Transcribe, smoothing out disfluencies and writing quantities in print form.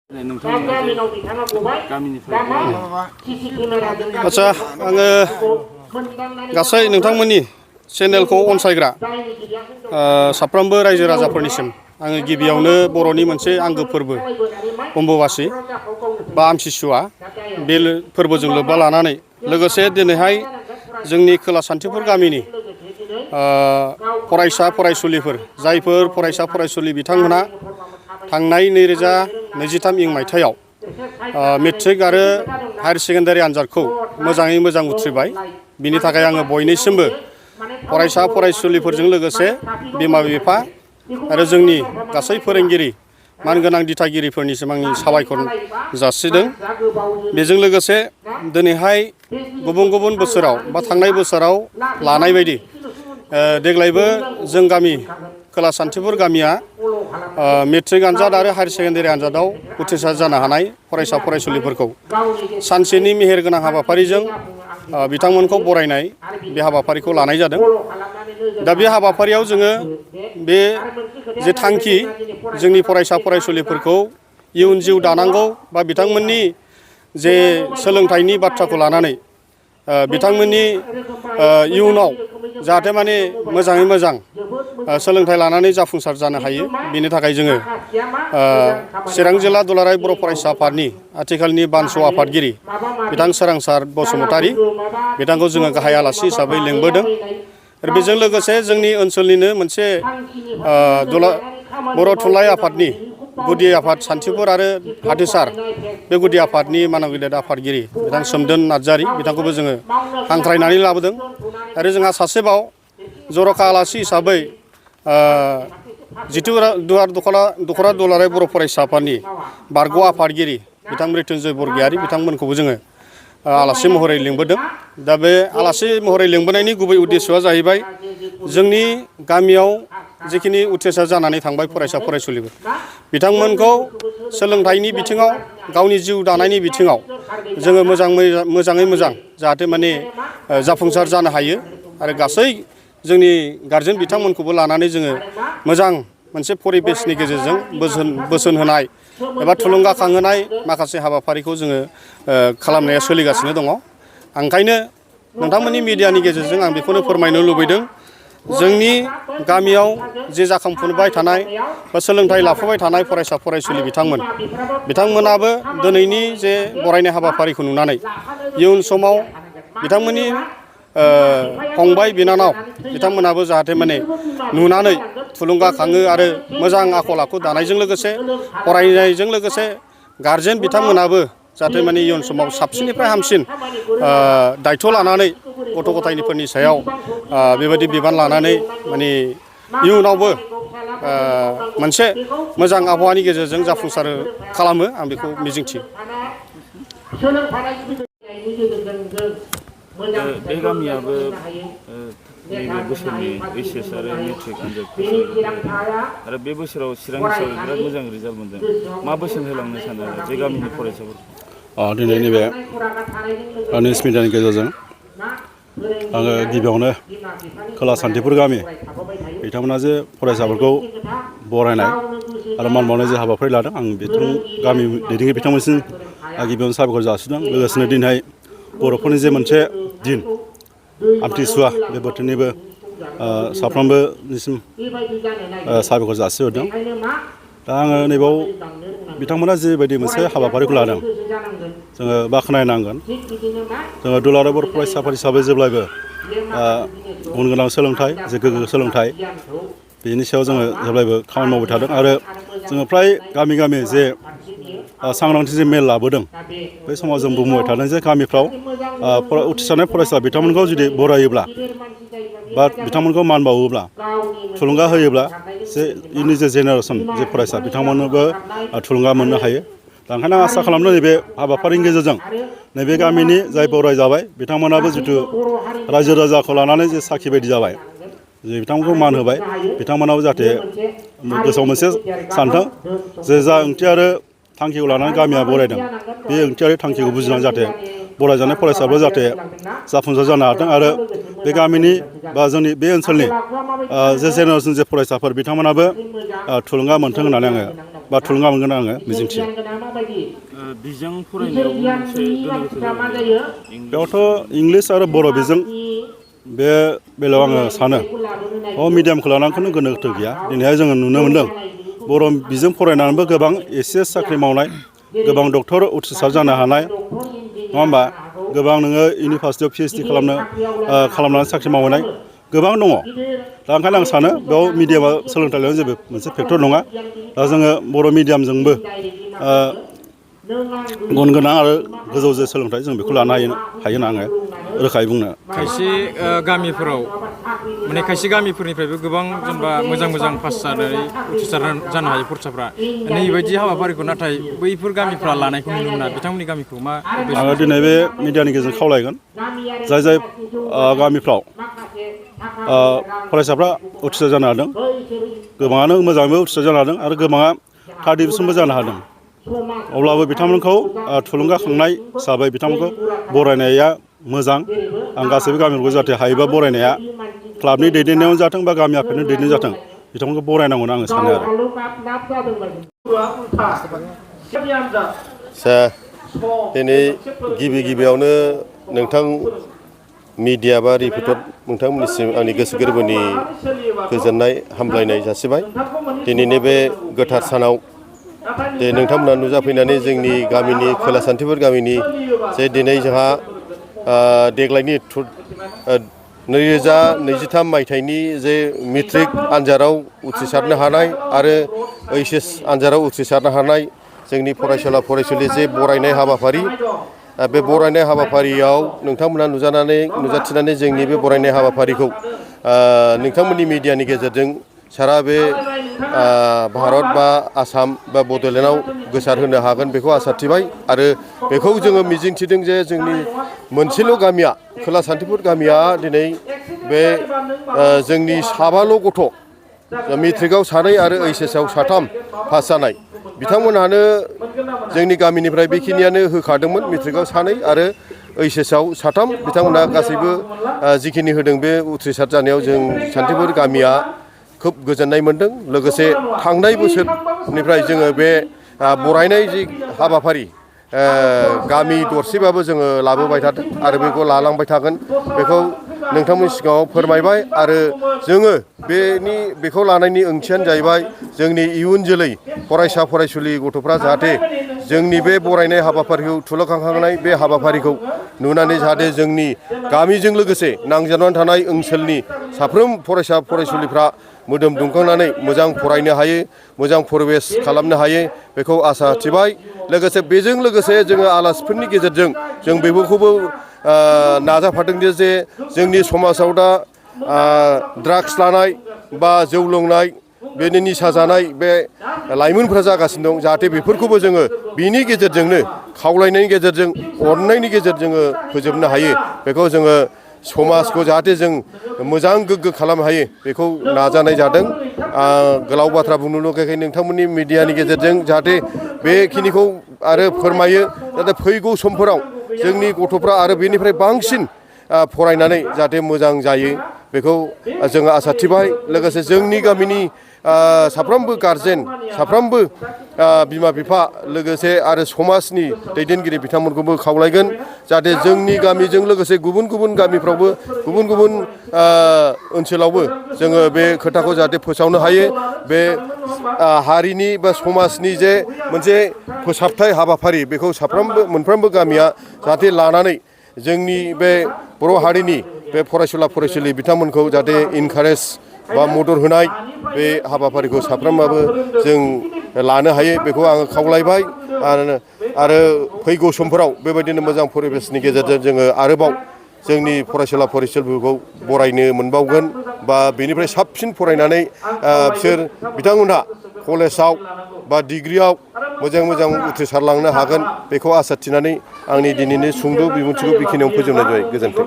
आच्छा आङो गासै नोंथांमोननि चेनेलखौ अनसायग्रा साफ्रोमबो रायजो राजाफोरनिसिम आङो गिबियावनो बर'नि मोनसे आंगो फोरबो अम्बुबासि बा आमथिसुवा बे फोरबोजों लोब्बा लानानै लोगोसे दिनैहाय जोंनि खोला सान्थिफुर गामिनि फरायसा फरायसुलिफोर जायफोर फरायसा फरायसुलि बिथांमोना थांनाय 2023 इं मायथाइयाव मेट्रिक आरो हायार सेकेन्डारि आनजादखौ मोजाङै मोजां उथ्रिबाय। बिनि थाखाय आङो बयनिसिमबो फरायसा फरायसुलिफोरजों लोगोसे बिमा बिफा आरो जोंनि गासै फोरोंगिरि मानगोनां दिथागिरिफोरनिसिम आंनि साबायखर जासिदों। बेजों लोगोसे दिनैहाय गुबुन गुबुन बोसोराव बा थांनाय बोसोराव लानाय बायदि देग्लायबो जों गामि खोला सान्थिफुर गामिया मेट्रिक आनजाद आरो हायार सेकेन्डारि आनजादाव उथ्रिसार जानो हानाय फरायसा फरायसुलिफोरखौ सानसेनि मेहेरगोनां हाबाफारिजों बिथांमोनखौ बरायनाय बे हाबाफारिखौ लानाय जादों। दा बे हाबाफारियाव जोङो बे जे थांखि जोंनि फरायसा फरायसुलिफोरखौ इयुन जिउ दानांगौ बा बिथांमोननि जे सोलोंथाइनि बाथ्राखौ लानानै बिथांमोननि इयुनाव जाहाथे माने मोजाङै मोजां सोलोंथाइ लानानै जाफुंसार जानो हायो। बेनि थाखाय जोङो चिरां जिल्ला दुलाराय बर' फरायसा आफादनि आथिखालनि बानस' आफादगिरि बिथां सोरांसार बसुमतारी बिथांखौ जोङो गाहाय आलासि हिसाबै लेंबोदों। आरो बेजों लोगोसे जोंनि ओनसोलनिनो मोनसे बर' थुनलाइ आफादनि गुदि आफाद सान्थिफुर आरो हाथीसार बे गुदि आफादनि मानव गेदेर आफादगिरि बिथां सोमदोन नार्जारी बिथांखौबो जोङो हांख्रायनानै लाबोदों। आरो जोंहा सासेबाव जर'खा आलासि हिसाबै दख'रा दुलाराय बर' फरायसा आफादनि बारग' आफादगिरि बिथां मृत्युन्जय बरगयारी बिथांमोनखौबो जोङो आलासि महरै लिंबोदों। दा बे आलासि महरै लिंबोनायनि गुबै उद्देस्यआ जाहैबाय जोंनि गामियाव जिखिनि उथ्रिसार जानानै थांबाय फरायसा फरायसुलिफोर बिथांमोनखौ सोलोंथाइनि बिथिङाव गावनि जिउ दानायनि बिथिङाव जोङो मोजाङै मोजां जाहाथे माने जाफुंसार जानो हायो। आरो गासै जोंनि गारजेन बिथांमोनखौबो लानानै जोङो मोजां मोनसे परिबेसनि गेजेरजों बोसोन होनाय एबा थुलुंगाखांहोनाय माखासे हाबाफारिखौ जोङो खालामनाया सोलिगासिनो दङ। ओंखायनो नोंथांमोननि मिडियानि गेजेरजों आं बेखौनो फोरमायनो लुबैदों जोंनि गामियाव जे जाखांफुबाय थानाय बा सोलोंथाइ लाफुबाय थानाय फरायसा फरायसुलि बिथांमोनाबो दिनैनि जे बरायनाय हाबाफारिखौ नुनानै इयुन समाव बिथांमोननि फंबाय बिनानाव बिथांमोनाबो जाहाथे माने नुनानै थुलुंगाखाङो आरो मोजां आखल आखु दानायजों लोगोसे फरायनायजों लोगोसे गारजेन बिथांमोनाबो जाहाथे माने इयुन समाव साबसिननिफ्राय हामसिन दायथ' लानानै गथ' गथायफोरनि सायाव बेबायदि बिबान लानानै माने इयुनावबो मोनसे मोजां आबहावानि गेजेरजों जाफुंसार खालामो आं बेखौ मिजिंथियो। बे गामियाबो नैबे बोसोरनि ओइचएस आरो मेट्रिक आनजादखौ आरो बे बोसोराव चिरां हिसाबै बिराद मोजां रिजाल्ट मोनदों। मा बोसोन होलांनो सानो बे गामिनि फरायसाफोरखौ? दिनै नैबे निउस मिडियानि गेजेरजों आङो गिबियावनो खोला सान्थिफुर गामि बिथांमोना जे फरायसाफोरखौ बरायनाय आरो मान बावनाय जे हाबाफारि लादों आं गामि दैदेनगिरि बिथांमोनसिम गिबियावनो साबायखर जासिदों। लोगोसेनो दिनैहाय बर'फोरनि जे मोनसे दिन आमथिसुवा बे बोथोरनिबो साफ्रोमबोनिसिम साबायखर जासिहरदों। दा आङो नैबाव बिथांमोना जिबायदि मोनसे हाबाफारिखौ लादों जोङो बाख्नायनांगोन। जोङो दुलाराय बर' फरायसा आफाद हिसाबै जेब्लायबो गुन गोनां सोलोंथाइ जे गोग्गो सोलोंथाइ बेनि सायाव जोङो जेब्लायबो खामानि मावबाय थादों। आरो जोङो फ्राय गामि गामि जे सांग्रांथि जे मेल लाबोदों बे समाव जों बुंबाय थादों जे गामिफ्राव उथ्रिसारनाय फरायसा बिथांमोनखौ जुदि बरायोब्ला बा बिथांमोनखौ मान बावोब्ला थुलुंगा होयोब्ला जे इयुननि जे जेनेरेसन जे फरायसा बिथांमोननोबो थुलुंगा मोननो हायो। दा ओंखायनो आं आसा खालामदों नैबे हाबाफारिनि गेजेरजों नैबे गामिनि जाय बरायजाबाय बिथांमोनाबो जिथु रायजो राजाखौ लानानै जे साखि बायदि जाबाय जे बिथांमोनखौ मान होबाय बिथांमोनाबो जाहाथे गोसोआव मोनसे सानथों जे जा ओंथि आरो थांखिखौ लानानै गामिया बरायदों बे ओंथि आरो थांखिखौ बुजिनानै जाहाथे बरायजानाय फरायसाफ्रा जाहाथे जाफुंसार जानो हाथों। आरो बे गामिनि बा जोंनि बे ओनसोलनि जे जेनेरेसन जे फरायसाफोर बिथांमोनाबो थुलुंगा मोनथों होननानै आङो बा थुलुंगा मोनगोन आङो मिजिंथियो। बिजों फरायनायावबो मोनसे गोनो गोथो जाबाय। बेयावथ' इंलिस आरो बर' बिजों बे बेलायाव आङो सानो मिडियामखौ लानानैखौनो गोनो गोथो गैया। दिनैहाय जोङो नुनो मोनदों बर' बिजों फरायनानैबो गोबां एस साख्रि मावनाय, गोबां डक्टर उथ्रिसार जानो हानाय, नङा होमबा? गोबां नोङो इउनिभार्सिटियाव PhD खालामनानै साख्रि मावनाय गोबां दङ। दा ओंखायनो आं सानो बेयाव मिडियामा सोलोंथाइ लानायाव जेबो मोनसे फेक्टर नङा। दा जोङो बर' मिडियामजोंबो गुन गोनां आरो गोजौ सोलोंथाइ जों बेखौ लानो हायो होनना आङो रोखायै बुंनो। खायसे गामिफोराव माने खायसे गामिफोरनिफ्रायबो गोबां जेनेबा मोजां पास जानानै उथ्रिसार जानो हायो फरायसाफ्रा। नैबायदि हाबाफारिखौ नाथाय बैफोर गामिफ्रा लानायखौ नुनो मोना। बिथांमोननि गामिखौ मा? आङो दिनै बे मिडियानि गेजेरजों खावलायगोन जाय गामिफ्राव फरायसाफ्रा उथ्रिसार जानो हादों, गोबाङानो मोजाङैबो उथ्रिसार जानो हादों आरो गोबाङा थार्ड डिभिजनबो जानो हादों। अब्लाबो बिथांमोनखौ थुलुंगाखांनाय हिसाबै बिथांमोनखौ बरायनाया मोजां। आं गासैबो गामिफोरखौ जाहाथे हायोबा बरायनाया क्लाबनि दैदेननायावनो जाथों बा गामि आफादनि दैदेननायाव जाथों बिथांमोनखौ बरायनांगौ होनना आङो सानो आरो। दिनै गिबियावनो नोंथां मिडिया बा रिपर्टर नोंथांमोननिसिम आंनि गोसो गोरबोनि गोजोननाय हामलायनाय जासिबाय। दिनैनि बे गोथार सानाव जे नोंथांमोना नुजाफैनानै जोंनि गामिनि खोला सान्थिफुर गामिनि जे दिनै जोंहा देग्लायनि 2023 मायथाइनि जे मेट्रिक आनजादाव उथ्रिसारनो हानाय आरो HS आनजादाव उथ्रिसारनो हानाय जोंनि फरायसुला फरायसुलि जे बरायनाय हाबाफारि, बे बरायनाय हाबाफारियाव नोंथांमोना नुजाथिनानै जोंनि बे बरायनाय हाबाफारिखौ नोंथांमोननि मिडियानि गेजेरजों सारा बे भारत बा आसाम बा बड'लेण्डआव गोसारहोनो हागोन बेखौ आसा थिबाय। आरो बेखौ जोङो मिजिंथिदों जे जोंनि मोनसेल' गामिया खोला सान्थिफुर गामिया दिनै बे जोंनि साबाल' गथ' मेट्रिकआव 2 आरो HSआव 3 पास जानाय बिथांमोनहानो जोंनि गामिनिफ्राय बेखिनियानो होखादोंमोन। मेट्रिकआव 2 आरो HSआव 3 बिथांमोनहा गासैबो जिखिनि होदों बे उथ्रिसार जानायाव जों सान्थिफुर गामिया खोब गोजोननाय मोनदों। लोगोसे थांनाय बोसोरनिफ्राय जोङो बे बरायनाय जि हाबाफारि गामि दरसेबाबो जोङो लाबोबाय थादों आरो बेखौ लालांबाय थागोन बेखौ नोंथांमोननि सिगाङाव फोरमायबाय। आरो जोङो बेखौ लानायनि ओंथियानो जाहैबाय जोंनि इयुन जोलै फरायसा फरायसुलि गथ'फ्रा जाहाथे जोंनि बे बरायनाय हाबाफारिखौ थुलुंगाखांनाय बे हाबाफारिखौ नुनानै जाहाथे जोंनि गामिजों लोगोसे नांजाबनानै थानाय ओनसोलनि साफ्रोम फरायसा फरायसुलिफ्रा मोदोम दुंखांनानै मोजां फरायनो हायो, मोजां परिबेस खालामनो हायो बेखौ आसा थिबाय। लोगोसे बेजों लोगोसे जोङो आलासिफोरनि गेजेरजों जों बेफोरखौबो नाजाफादों जे जोंनि समाजाव दा ड्राग्स लानाय बा जौ लोंनाय बेनि निसा जानाय बे लाइमोनफ्रा जागासिनो दं। जाहाथे बेफोरखौबो जोङो बिनि गेजेरजोंनो खावलायनायनि गेजेरजों अननायनि गेजेरजों फोजोबनो हायो। बेखौ जोङो समाजखौ जाहाथे जों मोजां गोग्गो खालामनो हायो बेखौ नाजानाय जादों। गोलाव बाथ्रा बुंनो लुगैखाय नोंथांमोननि मिडियानि गेजेरजों जाहाथे बेखिनिखौ आरो फोरमायो जाहाथे फैगौ समफोराव जोंनि गथ'फ्रा आरो बेनिफ्राय बांसिन फरायनानै जाहाथे मोजां जायो बेखौ जोङो आसा थिबाय। लोगोसे जोंनि गामिनि साफ्रोमबो गारजेन, साफ्रोमबो बिमा बिफा लोगोसे आरो समाजनि दैदेनगिरि बिथांमोनखौबो खावलायगोन जाहाथे जोंनि गामिजों लोगोसे गुबुन गुबुन गामिफ्रावबो गुबुन गुबुन ओनसोलावबो जोङो बे खोथाखौ जाहाथे फोसावनो हायो। बे हारिनि बा समाजनि जे मोनसे फोसाबथाय हाबाफारि बेखौ मोनफ्रोमबो गामिया जाहाथे लानानै जोंनि बे बर' हारिनि बे फरायसुला फरायसुलि बिथांमोनखौ जाहाथे इनकारेज बा मदद होनाय बे हाबाफारिखौ साफ्रोमबाबो जों लानो हायो बेखौ आङो खावलायबाय। आरो फैगौ समफोराव बेबायदिनो मोजां परिबेसनि गेजेरजों जोङो आरोबाव जोंनि फरायसुला फरायसुलिफोरखौ बरायनो मोनबावगोन बा बेनिफ्राय साबसिन फरायनानै बिथांमोनहा कलेजाव बा डिग्रियाव मोजां उथ्रिसारलांनो हागोन बेखौ आसा थिनानै आंनि दिनैनि सुंद' बिबुंथिखौ बेखिनियाव फोजोबनाय जाबाय। गोजोन्थों।